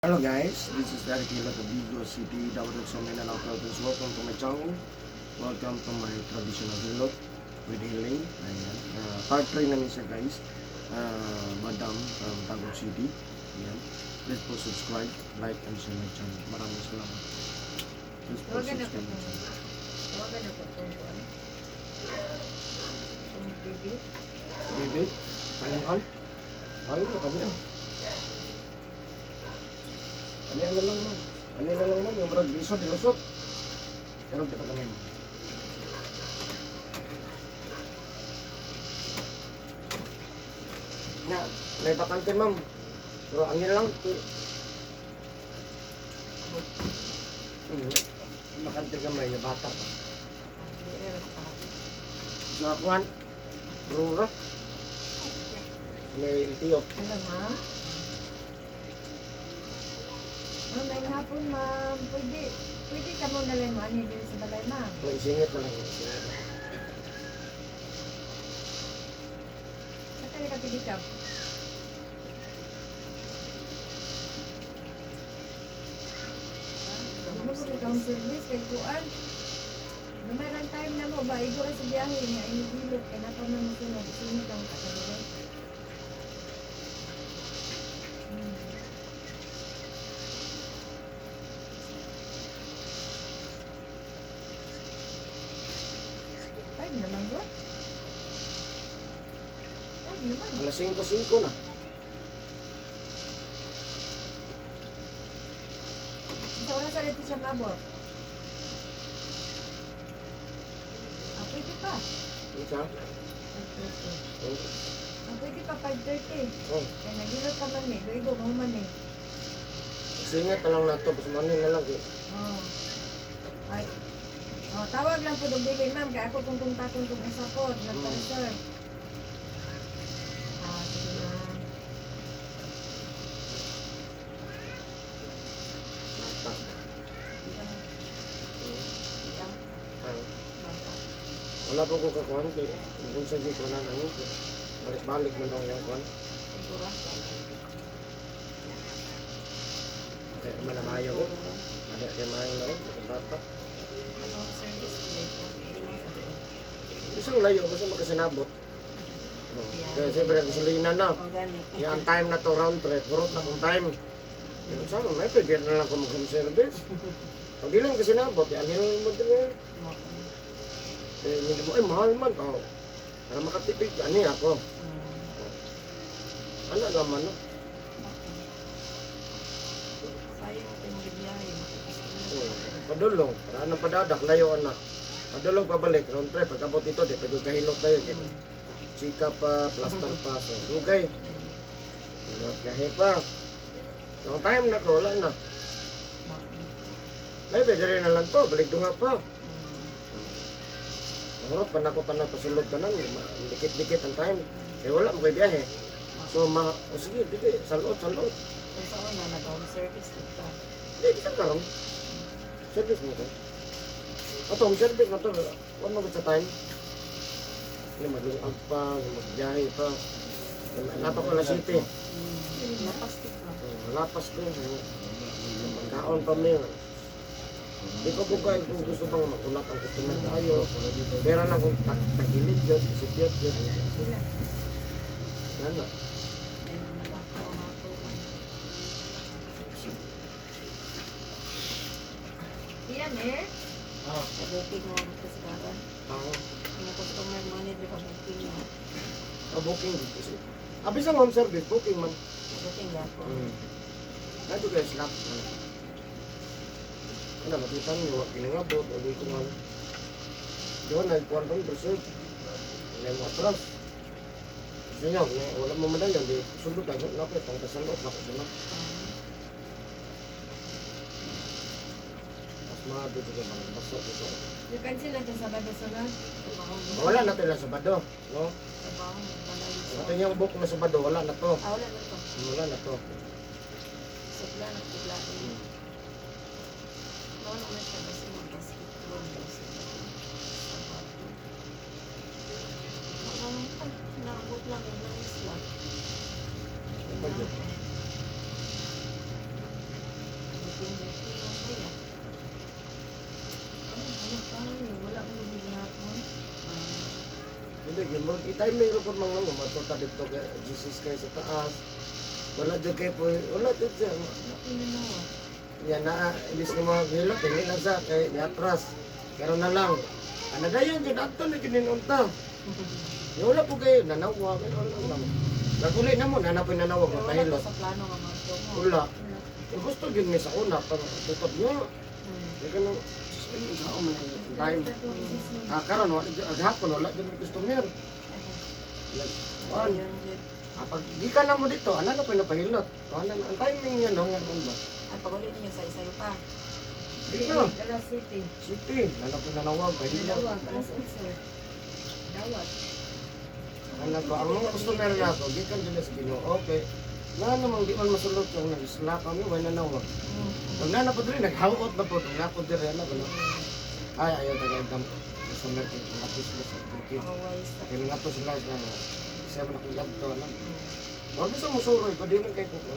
Hello guys, this is Eric Hila of Vigo City, Davao del Sur, Mindanao, Philippines. Welcome to my channel. Welcome to my traditional hilot with healing. Ayan. Part 3 namin siya, guys. Madam from Tagum City. Ayan. Please po subscribe, like, and share my channel. Maraming salamat. Please po Tawagan ako subscribe my kung channel. Tawagan ako kung ano. Kung baby. Baby, kaya Ayaw na kami ah. Ano na lang, ma'am? Ano na lang, ma'am? Yung brad biso, dilusot. Pero di pa kami. Na, may bakante, ma'am. Pero angin lang. Bakante gamay, na bata pa. Sa kuan, Rura. May LTO. Hello, ma'am. Ma'am, may hapon, ma'am. Pwede ka mo nalang mo ani diri sa balay, ma'am. May singit na lang. May singit na. Sa kaya ka pilikap? Ano mo kay home service kay kuan? Numeran time na mo ba igo ra sa biyahe nga inigilot kay napa man mo sunod singit ang katabire. Time naman bro. Time naman. Alas 5:05 na. Sa oras sa dito siya mabot. Ah, pwede pa. Isa? 5:30. Oh. Ah, pwede pa 5:30. Oh. Kaya nagilot pa man eh. Luigo, mahuman eh. Singit na lang na ito. Basta na lang eh. Oh. Ay. Oh, tawag lang po dong dili, ma'am, kay ako kung kontakon kung isa po, nagpa-reserve. Ah, sige, ma'am. Bata. Ah, wala po ko kakuhan kay kung sa ko na ano. Balik-balik man daw yung kuhan. Kaya naman na maayo ko. Mali kay maayo na ko. Bata. Isang layo basta magkasinabot. Oh. Kaya siyempre ang gasolina na. Yan ang time na to, round trip. Burot na kong time. Yung sama, may pwede na lang kung mag-home service. Pag di lang kasinabot, yan lang mo din eh. Eh, hindi mo, eh, mahal man. Oh. Para makatipid, ano eh, ako. Ano naman, no? Oh, padulong, para anong padadak, layo na. Padulong pabalik, round trip, pag abot dito, di pwede kahilot tayo. Ganun. Chika pa, plaster pa, so, lugay. Gahe pa. So, ang time na ko, wala na. Ay, pwede rin na lang to, balik duha pa. Murot pa na ko pa na pasulod ka na, dikit-dikit ang time. Eh, wala mo kay biyahe. So, ma, o sige, dili, salot, salot. Hindi, di ka karon. Service mo to. Ato, ang service na to, wala mo sa time. Hindi, maglungag pa, magbiyahe pa. Lapak ko na city. Oh, lapas ko. Magkaon pa mi. Di ko bugay kung gusto pang magulat ang customer tayo. Pera lang kung tagilid yun, isipyot yun. Sila. Yan na. Iyan eh. Ah, Booking mo kasagaran. ah, Mga customer mo ni di ba booking mo? ah, booking dito kasi. Abis ang home service, booking man. Booking gapon. Nato guys, slap. Ano, makita niyo, wag kinangabot, o di ko man. Di ba, nagkuhan pa yung reserve. Wala mo atras. Kasi nga, wala mo madayon, di sundot tayo, lapit, ang kasalot, ako sila. Mas mga dito ka mga basa dito. You cancel na to sa Sabado sunod. Wala na to lang Sabado, no? Trabaho mo pala Ito yung book na Sabado, wala na to. Ah, wala na to. Wala na to. Sabla na kubla. Wala na siya kasi mga basketball daw sila. Sabado. Wala lang pa. Naabot lang yung nang isla. Booking booking kaya. Ano pa, wala ko nabigyan. Hindi, gyud mo i-timing ra pud mga mo matuta dito kay Jesus kay sa taas. Wala jud kay po, wala jud siya. Wala ko nanawag. Yan na, ilis ng mga gilot, dili lang sa kay niatras. Pero na lang. Ano dayon jud adto na jud ninunta. Ya, wala po kayo, nanawag, wala lang. Naguli na mo, nanapin nanawag, Pero wala mapahilot. pa sa plano nga magto mo. Wala. Eh, gusto yun may sa una, pero tutod niya. Kaya ka nang, sa man ang time. Ah, karon wala hapon, wala dyan may customer. Kuan, Ayun, jud. ah, pag di ka na mo dito, ano na pinapahilot? Ano na, ang timing niya, no, nga ba? Ay, pag-uli ninyo sa isayo pa. Dito, Alas 7. city, nanapin nanawag, pahilot. Dawag, alas 8. Dawat. Ano ko, ang mga customer na ako, di ka dyan sa Ginoo, okay. Na namang di man masulot yung nag-isla kami, wala nanawag. Pag na na po diri, nag-hangout na po, na po diri, ano ba, no? Ay, ayaw, taga-idam ko. Customer ko, mga sila sa bukid. Away sa. Kaya nga to sila sa siya man akong yadto, ano. Huwag sa musuroy, pwede man kay kuko.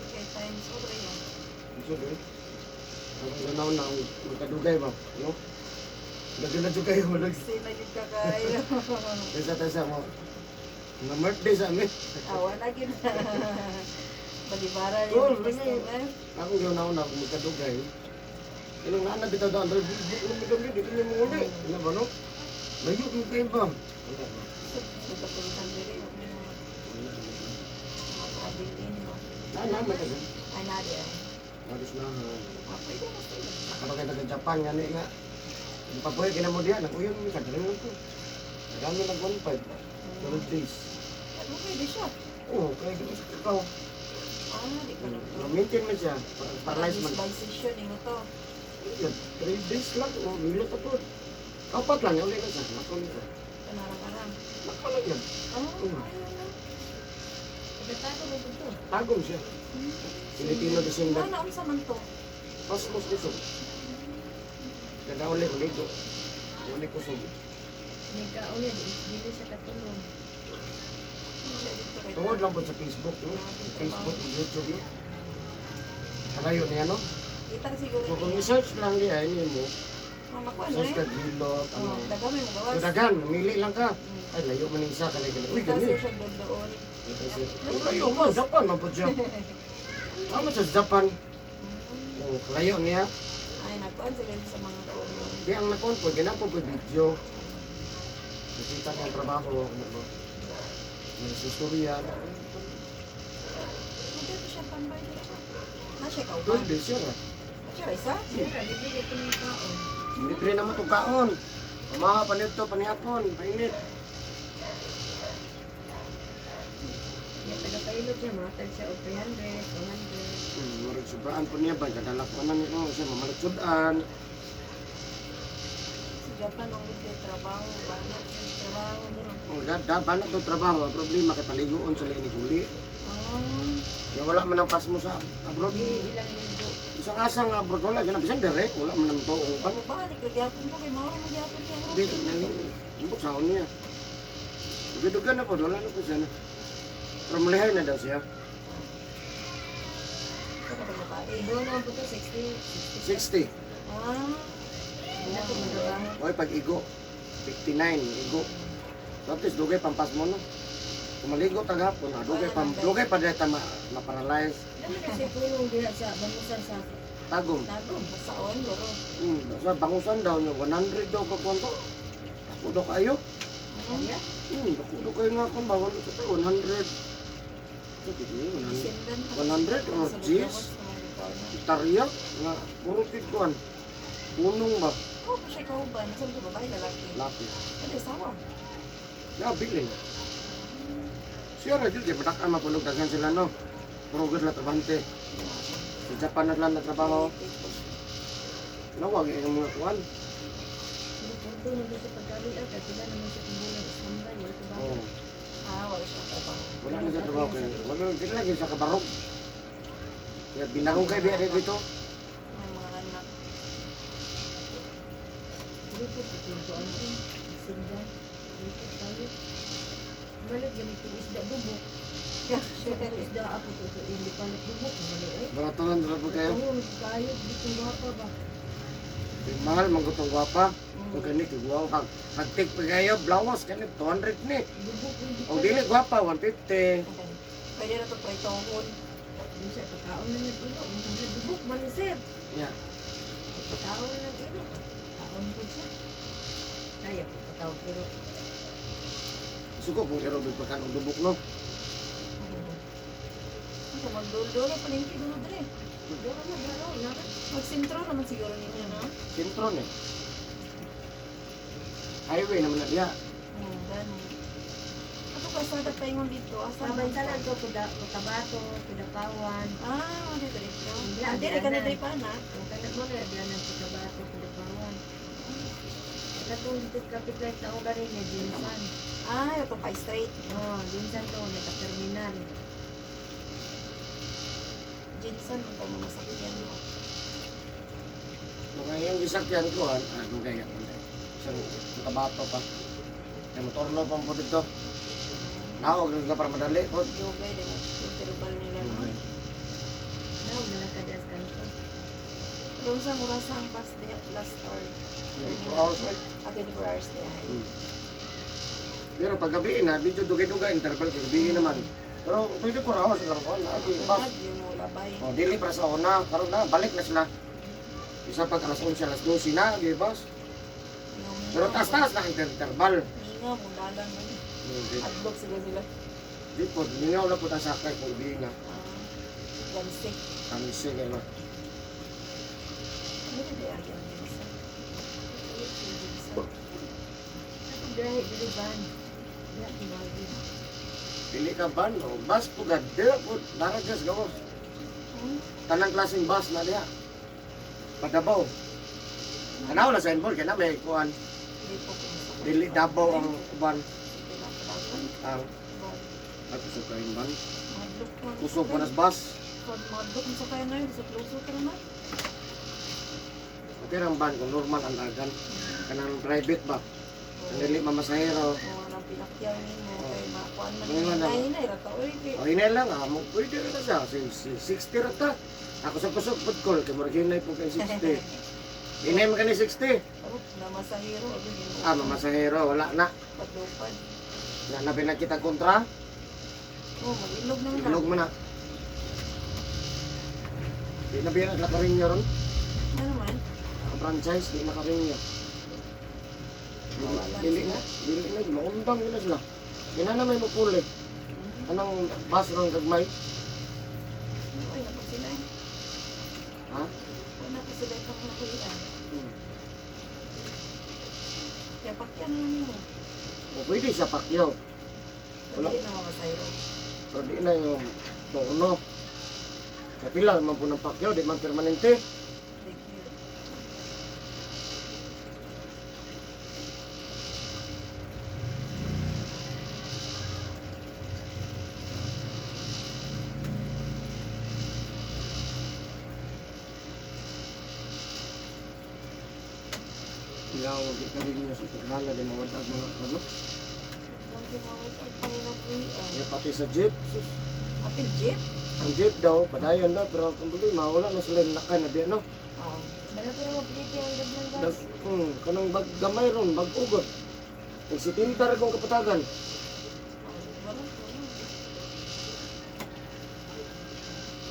Kay time sobra yun. Musuroy. Ang ganaw na, ang magkadugay ba, no? Lagi na dyan kayo, malag. Kasi na yun ka kayo. Tesa, tesa mo. Mga birthday sa amin. Awa na yun. Balibara Tol, yung customer. Ako ganaw na, kung magkadugay. Ilang nana bitaw daw, Android, di ko niyo muli. Ano ba, no? Layo, yung kayo ba? Wala ba? Sa katulutan diri, huwag mo Wala ba? mga abilin mo. Nana, may kasi. Ay, nadi ay. Maris na, ha. Ah, pwede na sila. Kapag kayo taga Japan, nga nga. Yung papuya, kinamo diyan, nakuyon mo, kagaling lang ko. Nagami nag 1.5, 12 days. Ano pwede siya? Oo, kaya di sa kakao. Ah, di ka na. Maintain man siya, paralyzed man. By session, ingo to. Yun, 3 days lang, oh, milo pa to. Kapat lang, uli na siya, nakon siya. Kanarang-arang. Nakon lang yan. Ah, ayaw na. Pagkatago mo ito. Tagom siya. Filipino descendant. Wala, unsa man to? Pasmos kusog. Kada uli, uligo. Uli kusog. Nagkaon niya, dili siya katulog. Siya dito kay- Tungod lang po sa Facebook, no? Sa Facebook, YouTube, no? Kalayo niya, no? Kita siguro So, kung niya. i-search lang niya, ini mo, Mama ko, ano search eh? ka gilot, ano. Oh, daga may magawas. So, dagan, mamili lang ka. Ay, layo man yung isa, kanay kanay. Uy, Kita ganyan. siya doon. Ay, layo mo, Japan, man po siya. Tama sa Japan. Oh, layo niya. Ay, nagkuhan sila sa mga kuno. Di ang nakuhan po, ginapo po video. Nakita niya ang trabaho, ano ba. May istorya. Magkano siya tambay dito? Na siya kauban. 12 days yun, ah. Siya ra isa? Siya, libre ito ng kaon. Libre naman itong kaon. Umaha pa nito, panihapon, painit. Yan, tagapailot siya, matag siya og 300, 200. Murag sobraan po niya ba? Kadala ko na niyo siya mamalagsudan. Sa Japan ang may trabaho, banat yung trabaho bro. Ang ganda, banat daw trabaho. Ang problema kay paliguon sila iniguli. Ah, Kaya wala man ang pas mo sa abroad. Di ilang linggo. Isang asang abroad, wala dyan. Bisan dire, wala man ang toong pan. ano ba? Balik lagi hapon ko kay mao mo gyapon niya. Hindi, nang saon niya. Duga-duga na po, wala na po siya na. Pero mulihay na daw siya. Ito ka babae. Igo naman po to, 60, 60. 60. Ah, Wala ko magtrabaho. Oy, pag igo. 59, igo. So, at least, dugay pampas mo, no? Kung maligo tagapon, ah, dugay pam, dugay pa dahil ma, ma-paralyze. Dami na siya pulong diha sa bangusan sa Tagom. Tagum. saon bro. Sa bangusan daw niya, 100 daw ka kwanto. Ako daw kayo. Kaya, Ako daw kayo nga kung bawal ito tayo, 100. Ito, di, 100. Sindan 100 or jeez. Tarya, nga, puro tigkuan. Punong ba? Oh, siya kauban. Saan ko babae lalaki? Lapis. Ano sawa? Ya, bilin. Siya ra jud kay padakan mapulog daghan sila no. Puro gud la trabante. Sa Japan na lang natrabaho. Nawag yung mga kuan. pero punto na doon sa pagkaroon at sila naman sa kumbulan istambay, wala trabaho. Oh, Ah, wala siya trabaho. wala na sa trabaho kay. Wala na sila lagi sa kabarog. Kaya binarong kay biya dito. Ang mga anak. Hindi po punto ang sindan. Dito tayo. Balik ganito isda bubok. Yeah, Siya pero isda ako to hindi palit Baratuhan ra po kayo. Oo, kayo dito gwapa ba. Mahal man ko tong gwapa. Kung gani kay guwaw hag hagtik pa kayo blawas kani 200 ni. Lubok hindi Og dili gwapa 150. Pwede na ito pritohon. Di siya pagkaon na nag-ilo. Lubok man ni sir. Yeah. Pagkaon na nag-ilo. Kaon po siya. Kaya po pagkaon pero Suko pong ero pagkaon og lubok no. Ano, magdulo-dulo, palengke, dulo dire. doon na garo na. Magsentro naman siguro ninyo, no? Sentro ni. Highway naman na diya. Oo, gani. Ato kalsada pa ingon dito. Asa Sa bansa lang to kuda Cotabato, Kudapawan. Ah, dito dito. Hindi, Ah, dili ka na diri pa na. Kung kanag mo na diyan ang Cotabato, Kudapawan. Katong dito traffic light na o ganin ni Jinsan. Ah, ito pa straight. Oh, Jinsan to may ka-terminal. Jinsan ang mga sakyan mo. Mga iyong gisakyan ko, ah, mga yan. Sa Cotabato pa. Kaya motorno pa po dito. Naog na para madali po. Yugay din interval nila no. Now, nalakadas kanto. Doon sa murasa ang bus diha last hour. 2 hours, right? Ah, 24 hours diha. Pero pag gabi na, medyo dugay-dugay interval kay gabi naman. Pero 24 hours lang ko na bus. Wala yun mo labay. Oh, dili para sa una, karon na balik na sila. Isa pag alas 11, alas 12 na, di bus. Pero taas-taas na ang interval. Minga mo dalan man. Adlok sila sila. Di po, mingaw na po ang sakay kung gabi na. Ah, Lamsik. Kami sige na. Ano diha ang Jinsan? Jinsan. Ako biyahe dili ban. Diha kumagi. Dili ka ban, o bus po gad, dili po, naragas gawas. Tanang klaseng bus na diha. Padabaw. Tanaw na sa involved, kaya na may kuan. Di po kung sa Dili Davao ang uban. Pinakadagan. Ang at sa kayong ban. Madlok man. Kusog pa nas bus. Kung madlok mo sa kaya na yun, sa kluso ka naman. Okay ang ban kung normal ang dagan. Kanang private ba? Ang dili mamasahero. Oo, nang pinakyaw nimo kay makuan man Ngayon lang. ay na ra oy kay O hinay lang ah, mo pwede rin na siya. 60 ra ta. Ako sa kusog pud call kay murag hinay po kay 60. Hinay man kani 60. Oh, namasahero abi ginoo. Ah, mamasahero wala na. Padlupad. Wala na pinakita kontra. Oh, mag-ilog na Iglog mo na. Di na biya nagla ron. Ano naman? Ang franchise di na karinyo. Dili na, dili na maundang yun na sila. Di na may mapuli. Anong bus ron gagmay? Ay, napag sila eh. Ha? Wala pa sila itong nakulian. Kaya pakyan na nimo. O pwede siya pakyaw. Wala. Wala na mamasahero. Pero di na yung tono. Kapila man po ng pakyaw, di man permanente. Thank you. Ilaw, di ka rin niya sa paghala, di mawadag mga ano. Ang tinawag ang panginabuhian. Kaya pati sa jeep, sus, Apil jeep? ang jeep daw, padayon daw, pero kung buli, mawala na sila yung lakay na di ano. Oo. Bala ko na mapliti ang gablang Dag, bus. kanang bag, gamay ron, bag ugot. Nagsitinta rin kong kapatagan.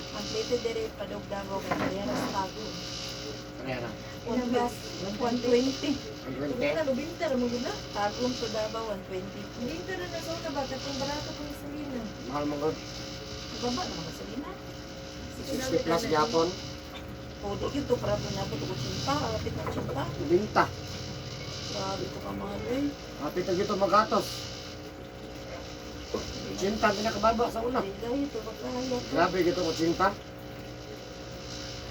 Ang plate dire padog Davao kay Parehas tago. Kaya na. Ilang bus? 120. Ang Kung na lubinta ra mo gud na. Tagum to Davao 120. Binta ra na sa una ba katong barato pang gasolina. Mahal mong god. Baba na mga gasolina. 60 plus gyapon. O di gyud to para to na po 80, kapit na 80. Binta. Grabe ko ka mahal eh. Kapit ang gito magatos. 80 ang pinakababa sa una. Dili to bakaya. Grabe gito 80.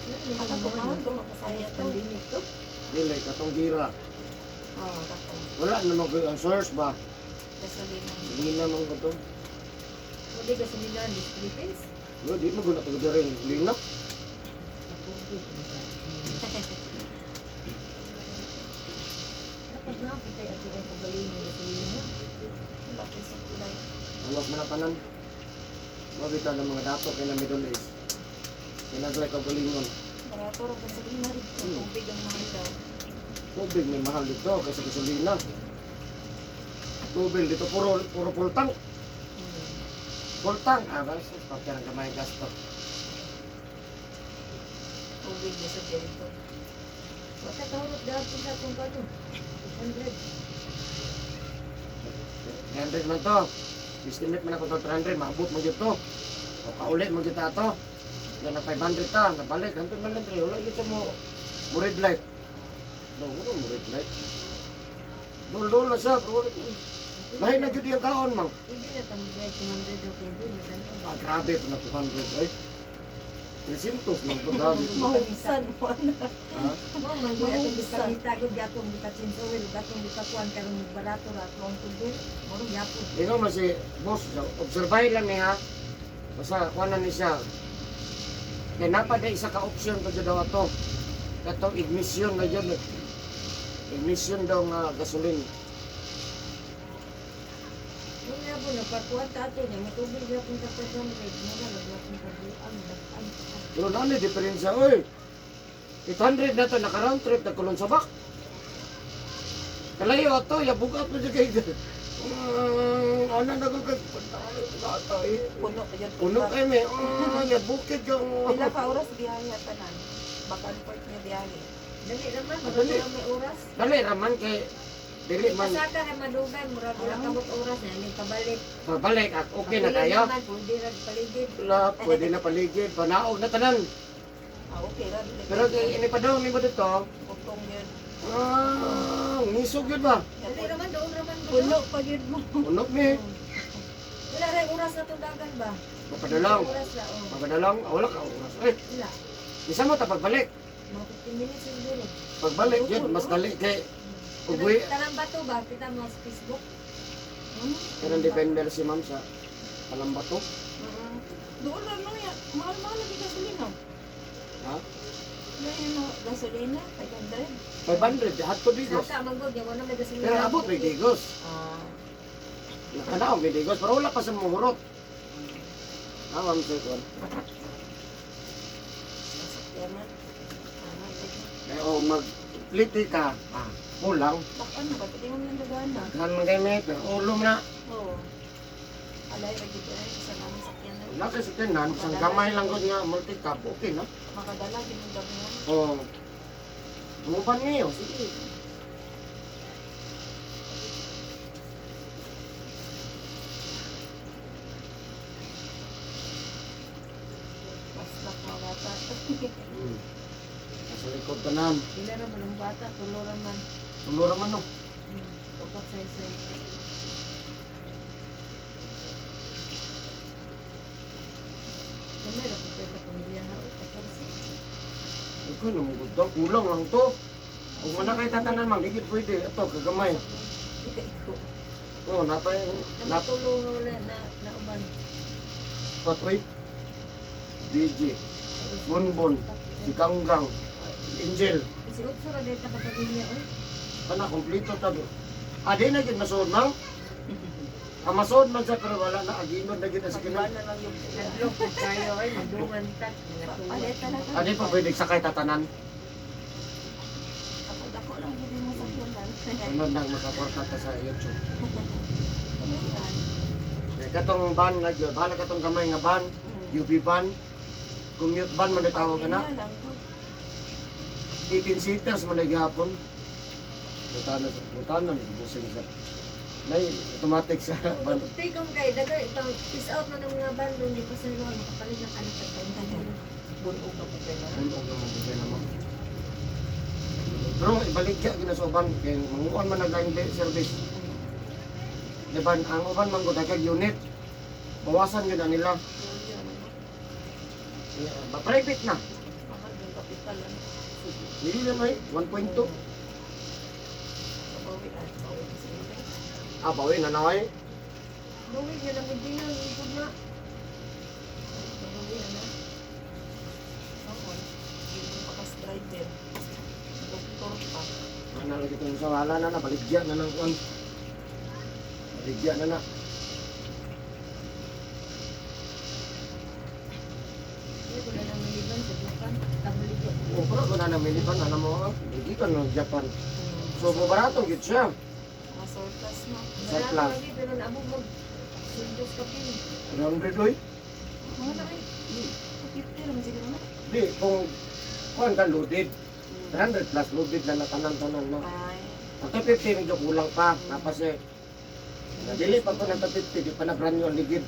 Alam ko mahal to makasaya to. Pandemic to. Dili katong gira. Oh, kato. Wala na mag ang source ba? Gasolina. Hindi na man ko to. Hindi gasolina di Philippines. Wala di mo guna to rin. Lina. Dapat na kita ato ang pagaling ng gasolina. Wala kay supply. Awas man ang tanan. Mabita ng mga dato kay na Middle East. Kinaglay ka galingon. Barato ra gasolina dito. Tubig ang mahal daw. Tubig may mahal dito kaysa gasolina. Tubig dito puro puro full tank. Full tank. Ah, basta pagka ng gamay gasto. Tubig na sa dito. Wala kahurot gapon sa akong kato. 100. 300 man to. Estimate man ako to 300, maabot mo dito. O kauli mo dito ato. Yan na 500 ta, nabalik. Hantod man lang tre, wala gyud sa mo mo red light. No, wala mo red light. Dol-dol na siya, pero wala. Lahi na gyud iyang kaon, mang. Pwede na tambay 200 o pwede na tanong. Ah, grabe po na 200, ay. 300 lang to, grabe. Mahugsan mo na. Ha? Mo man gyud atong gipangita gud atong gipatsinsuwil ug atong gipakuan karon barato ra ato ang tubig. Mao gyapon. Ingon man si boss, obserbahin lang niya. Basta kuha na ni siya. Kaya napa na isa ka option pa daw ato. Katong ignition na yun eh. Ignition daw nga gasoline. Mo gyapon nagpakuan ta ato nya motubig gyapon ta 500 mura ra gyapon kabuang dag-an. Pero na ni diferensya oy. 800 na to naka round trip na kulon sabak. Kalayo ato, ya bugat mo dyan kay. Ano na ko kay eh. Puno kaya. Puno kay me. Ah, ya bukid ka. Pila ka oras biyahe tanan. Back and forth niya biyahe. Dali raman, Dali. mura may oras. Dali raman kay dili man Pasaka kay madugay, mura wala kabot oras na ni pabalik. pabalik at okay na Pabalik kayo. naman, pwede ra paligid. Wala, pwede na paligid, panaog na tanan. Ah, okay ra. Dili Pero kay ini pa daw ni mo dito. Pugtong yun. Ah, ngisog yun ba? Dali raman doon raman ba? Puno pa yun mo. Unok ni. Wala ra oras na tong dagan ba? Mapadalong. Oras ra oh. Mapadalong, ah, wala ka oras. Eh, Wala. isa mo ta pagbalik. Mga 15 minutes siguro. Pagbalik yun, mas dali kay Ugwi. Tanang bato ba? Kita mo sa Facebook. Kanang depender si ma'am sa Palambato. Doon lang no ya. Mahal-mahal lagi gasolina. Ha? Lain no gasolina 500. 500, hadto Digos. Saka manggod, yung wala may gasolina. Pero abot may Digos. Ah, Nakanaog may Digos, pero wala pa sa muhurot. Ah, ma'am sir, kuwan. sasakyan man. Ah, Kaya oh, mag liti ka, ah, kulang. Bak ano ba pwede mo nang dagana. Daghan man kay may, pero ulom na. Oo. Alay ra gid ay sa namin sakyanan. Wala kay sa tinan, isang gamay lang gud nga multi-cab, okay na. Makadala gid mo gabi mo. Oh. Tumuban ngayon, sige. Basta mga bata. Nasa likod tanan. Pila ra man ang bata, tulo ra man. Tulo ra man no. Upat sa isa. Kamay ra po sa pamilya ha. Katorse. Ikaw na mong daw, kulang lang to. Kung wala kay tatanan mang, di gid pwede. Ito, kagamay. Ikaw. Oh, napay, nap, Namatulo nga wala na nauban. patoy. DJ, Bonbon, si Ganggang, Angel. Kasi utso ra dito ka pamilya oy. Kana, kompleto tabi. Ah, di na gid masuod mang. Ang masuod man siya, pero wala na, aginod na gid na sa kinan. Pagba na lang yung Nadlok po kayo oy, magdungan ta. Mga tuwa. Palit talaga. Ah, di pa pwede sakay tatanan. Ako dako lang gid mo sakyanan. Sunod nang makaporta ta sa YouTube. Kaya katong van na gyud, bahala katong gamay nga van, UV van, commute van man tawag ka na. 18 seaters man na gihapon. Butana sa butana ni busing sa. Nay automatic sa van. Take kong kay dagay itong peace out na ng mga bando ni pasaylo makapalit ng anak at taon. Bunog na po kayo. Ano og naman bugay naman. Pero ibalik ka gina sa uban kay manguon man naglaing service. Diba, ang uban man gud dagag unit. Bawasan yun na nila. Yeah, ba private na. Mahal yung kapital. Ano? Hindi na may 1.2. Bawi ah, bawi sa inyo. Ah, bawi na na ay. Buwi niya lang hindi na lingkod na. Buwi na. Oo. Hindi mo pakas driver. Doktor pa. Ano lagi itong sa wala na na baligya na ng kuan. Baligya na na. Hindi ko na lang maliban na minivan, ano mo, hindi ka ng Japan. So, barato gyud siya. Mga surplus no. Surplus. Barato lagi, pero naabot mo. Sundos ka pin. 300 oy. Mga na ay. 50 naman siguro na. Di, kung kuan ka loaded, 300 plus loaded na natanan-tanan na. Ay. Ang 250 medyo kulang pa, tapos eh, Dili pa ko ng 250, di pa na brand new ang ligid.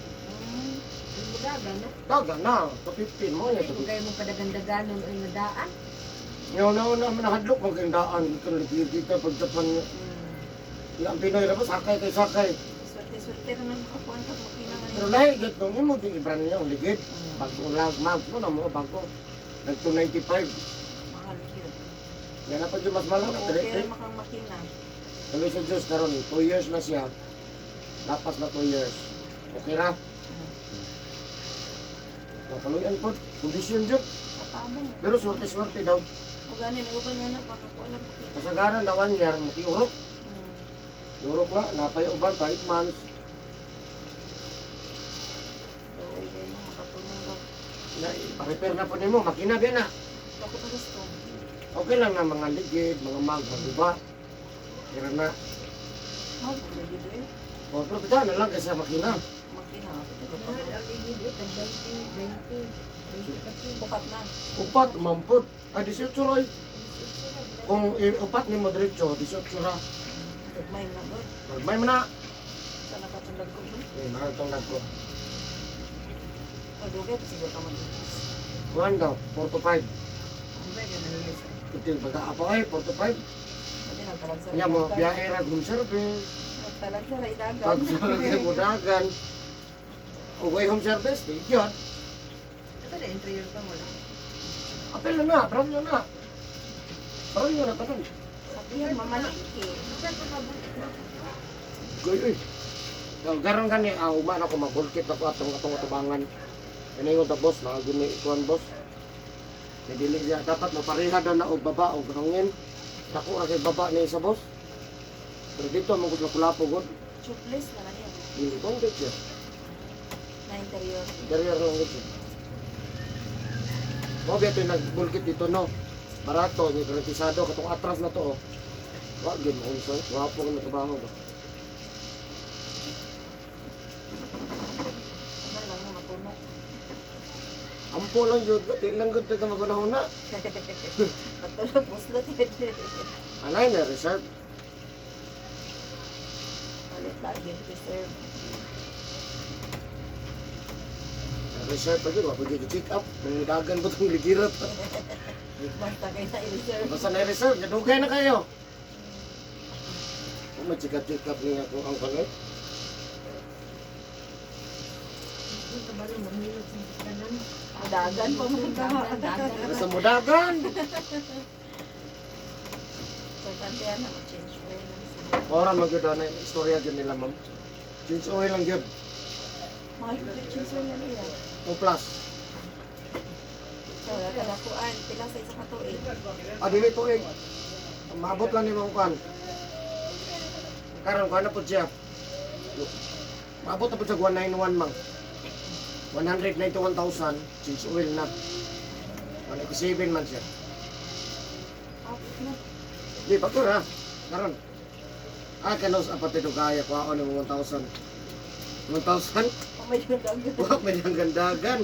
Mudagan na. Daga na, 250 mo niya. Kung kayo mo padagandaganon ay madaan. Ngayon na una, manahadlok ang gandaan, itong ligid dito, pag Japan, ang Pinoy na ba, sakay kay sakay. Swerte-swerte naman makakuan ka makina nga. Pero lahi, git nung imo, di i-brand new ang ligid. Bago lang, ma'am, mo na mo, bago. Nag 295. Mahal yun. Yan na pa dyan, mas mahal na, Okay 3 ra makang makina. Tuloy sa Diyos, karon 2 years na siya. Lapas na 2 years. Okay ra? Nakaluyan po. Kondisyon dyan. Katabang. Pero swerte-swerte daw. O gani nag-uban nga na makakuan lang makina. Kasagaran na 1 year, makiurok. Urok na, napay uban, 5 months. Oo, okay mo makatulong ka. Na, pa-repair na po nimo, makina ba na. Ako pa gusto. Okay lang na mga ligid, mga mag, maguba. Pero na. Mahal ko lagi doy. O, pero pita na lang kasi makina. Makina. Mahal ang ligid eh, tag 20, 20, 20 ka pin. Bukat na. Upat, mampot. Ah, 18 roy. Kung upat ni mo diretso, 18 ra. May na god. May man na. Sa nakatulog ko. Eh, mahal tong nagko. Pagdugay pa siguro ka mag. Kuhan daw, 4 to 5. Ang ba ganun guys. Ito yung pag-aapo ay, 4 to 5. Pwede nagtalag sa Kanya mo, biyahe ra, home service. Nagtalag sa raidagan. Pag sa budagan. Uway home service, di yun. Ito na interior pa mo lang. Apel na na, brand new na. Brand new na tanan. Sabi yan, mamalingki. Goy, uy. Garon gani, ah, uma na ko, mabulkit ako atong atong atubangan. Kaya yung boss, mga gini, ikuan boss. Kaya dili siya, dapat mapareha daw na og baba og hangin. Dako ra kay baba ni sa boss. Pero dito, mangod na kulapo, god. Tubeless na lang yan. Hindi, concrete siya. Na interior. Interior lang ito. Mo biya ito nagbulkit dito no. Barato, ni garantisado katong atras na to oh. Wa gyud mo unsa, wapo nga trabaho ba. Ano lang mo mapuno. Ampo lang jud, di lang gud ka magunahon na. Patulog, muslot yun. Anay na reserve. Ulit lagi, reserve. Reserve pa gyud, wa pa gyud check up. Nangidagan ba tong ligirat? Basta kayo na i-reserve. Basta na reserve, nadugay na kayo. Kung ma-check up, check up niya kung ang kanoy. Ang kabalo, manghilot sa tanan. Dagan pa mo ka. Dagan. Basta mudagan. Importante yan na mag-change oil lang siguro. Ora man gyud na istorya gyud nila ma'am. Change oil lang gyud. Mahal ko yung change oil na niya. O plus. So, wala ka nakuan. Pila sa isa ka tuig. Ah, dili tuig. Maabot lang ni mong kuan. Karon kuan na po siya. Maabot na po siya 191 mang. 191,000 change oil na. 187 man siya. Abot na. Di pa ko ra. Karon. Ah, kanos apatid kaya ko ako ng 1,000. 1,000? Pamay yung dagan. Wa may ang gandagan.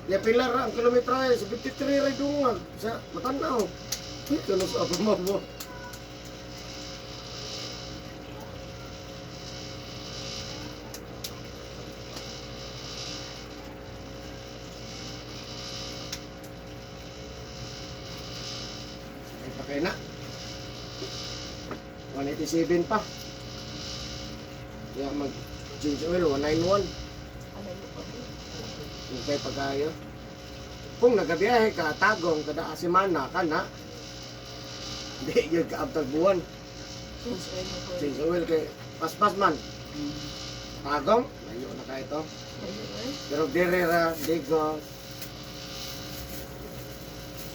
Ya pila ra ang kilometrahe sa 53 ra dungag sa Matanaw. Uy, kanos apa mo. Ay, pa kayo na. 187 pa. Kaya mag change oil, 191. Ano yung pa? Yung kay pagayo. Kung nagabiyahe ka, tagong, kada semana ka na, hindi yun kaabtag buwan. Change oil mo po. Change oil kay paspas man. Tagong, layo na ka ito. Layo eh. Pero dire ra, digo,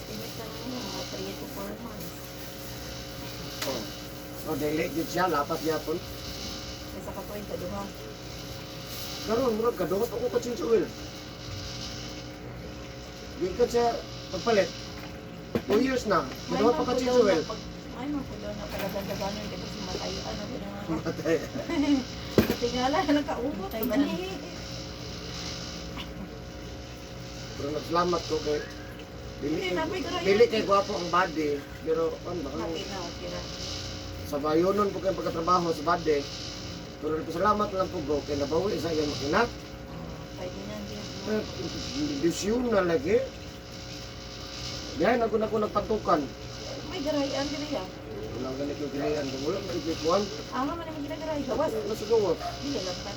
Estimate na lang yun, mga 3 to 4 months. oh. Oh, dili gyud siya, lapas gyapon. Isa ka tuig, kaduha. Karon murag kaduha pa ko ka change oil. Di ka siya pagpalit. 2 years na. Ginawa pa ka si Joel. May man po daw na palagandagan kay si matayan ako na mga Matay. katingala nakaubot. Pero nagslamat ko kay dili Hindi, napoy ko na yun. dili kay gwapo ang body, pero ano ba Okay na, okay na. sa bayonon po kay pagkatrabaho sa body. Pero nagpasalamat lang po ko kay nabawi sa iyang makina. Pwede na din. Eh, Disyon na lagi. Diyan ako na ko nagpatukan. May garayan din ya. Wala ganit yung ginayan. Wala man yung kuwan. Ah, man naman ginagaray. Gawas. Wala sa gawas. Dili lang pa.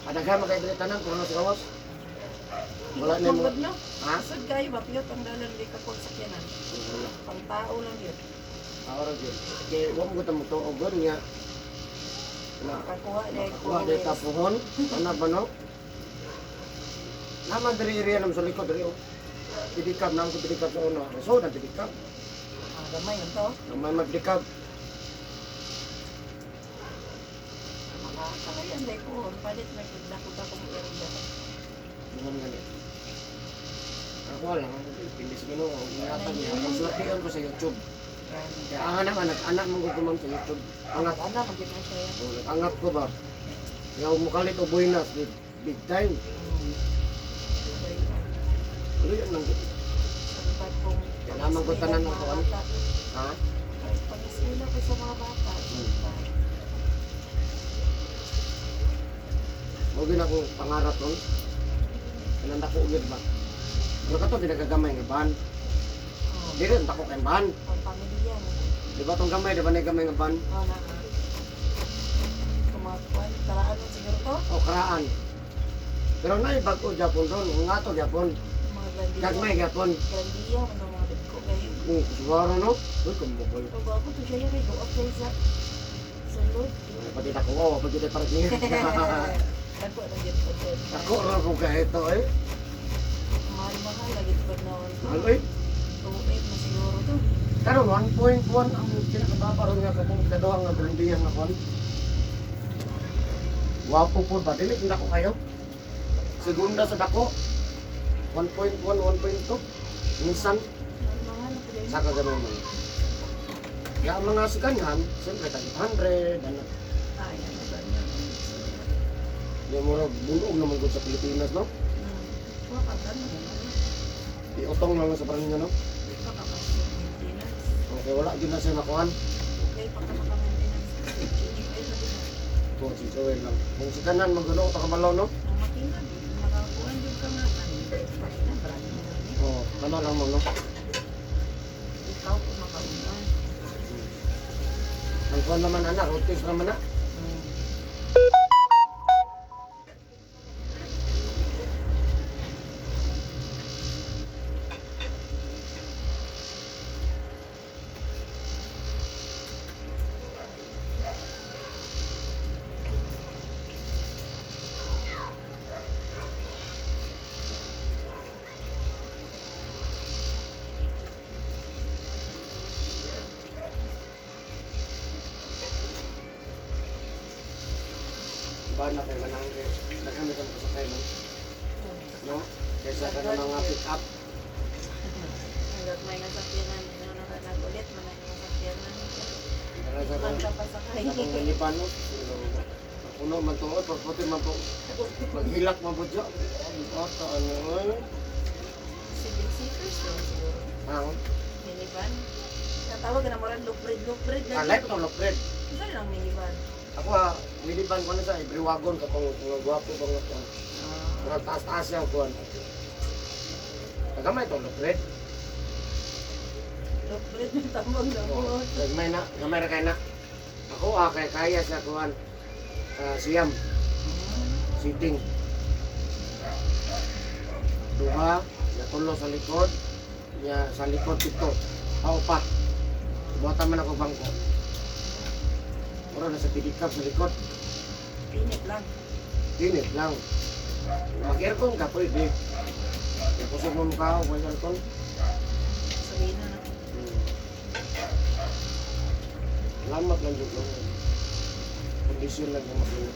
Adaghan man kay dili tanan kung ano sa gawas. Wala na mo. Wala no. Ha? Sud kayo ba piyot ang dalan di ka kung sakyanan. Wala. Pang tao lang yun. Ahora gyud. Kay wa mo gud mo tuogon nga na Makakuha dahil makakuha dahil tapuhon. Ano ba no? Naman diri area naman sa likod diri oh. Pidikab na ako pidikab sa una. So na pidikab. Ah, gamay yun to. Gamay magdikab. Makakalayan dahil po. Palit na gud na kung akong area. Bungan gani. Ako lang, pilis Ginoo, ingatan niya. Ang sulatian ko sa YouTube. Kaya ang anak, anak, anak mo ko ma'am sa YouTube. Angat, Anak, mag na siya. oh, angat ko ba? Kaya mukalit o buenas, big, big time. Ano yan lang? Kailangan ko tanan ang kuwan. Ha? Pag-eskwela ko sa mga bata. Mo gina akong pangarap ron. Kanang dako gyud ba? Pero kato ginagagamay nga ban. Oh, Di rin dako kay ban. pang pamilya. No? Di ba tong gamay, di ba na gamay nga ban? Oh, na. Kumakuan. Karaan mo siguro to. O karaan. Pero na bago Japon ron, nga to Japon. Mga grandiya. Gagmay Japon. Grandiya, mga mga dagko kayo. Siguro no? Uy, kumbukol. Pag ako to siya yung go up sa sulod. Pati ako, oh, pati tayo parang niya. Dagko na gyud po to. Ako ro ko kaya ito eh. Mahal-mahal lagi to na. Mahal eh. 2.8 na siguro to. Karon 1.1 ang kinakababa ron nga katong kaduha nga Colombian nga kon. Wapo po ba dili dako kayo? Segunda sa dako. 1.1 1.2. Minsan Mahal-mahal na po din. saka ganun man. Ya ang mga sikanhan, siyempre tag 800 ano. Ay, ano ba niya? Di mo ra bunog naman gud sa Pilipinas no. Wa ka ba naman? Iutong lang sa parang no. Wa ka ba sa maintenance? Okay, wala gyud na siya nakuan. Okay, pa ka maka-maintenance kasi changing oil na din. To si Joel lang. Kung si kanan magulo ta kabalo no. Ang makina, di makakuan jud ka nga. Ano, makina, brand new na ni. Oh, kana lang mo no. Ikaw kung makauna. Ang kuan naman anak, rotis naman na. Ba na kay manang kay daghan ka makasakay no. No? Kaysa ka na mga pick up. Hanggat may nasakyanan, ano na nagulit, manay nasakyanan. Para sa Man kang ka pasakay. sa kang minivan no. Puno man to, oy, pagputi man po. Maghilak man po dyan. Ata ano eh. Civil seekers daw siguro. Ah, Minivan. Natawag na moran look bread ah, light to look red. Saan lang minivan? Ako ha, minivan ko na sa every wagon ka kung mga gwapo bang nga kuan. Murag taas-taas siya ang kuan. Tagamay to look red. Look bread ng tambang na mo. Oo, Gamay na, gamay ra kay na. Ako ah, kay kaya sa kuan. Ah, siyam. Sitting. Duha, ya tulo sa likod, ya sa likod pito. Ako pa. Buhatan man ako bangko. Mura na sa pidikap sa likod. Pinit lang. Init lang. Mag-aircon ka, pwede. Kaya kusog mo mukha ako, may aircon. Sabihin na na. Salamat lang dyan. Kondisyon lang yung makina.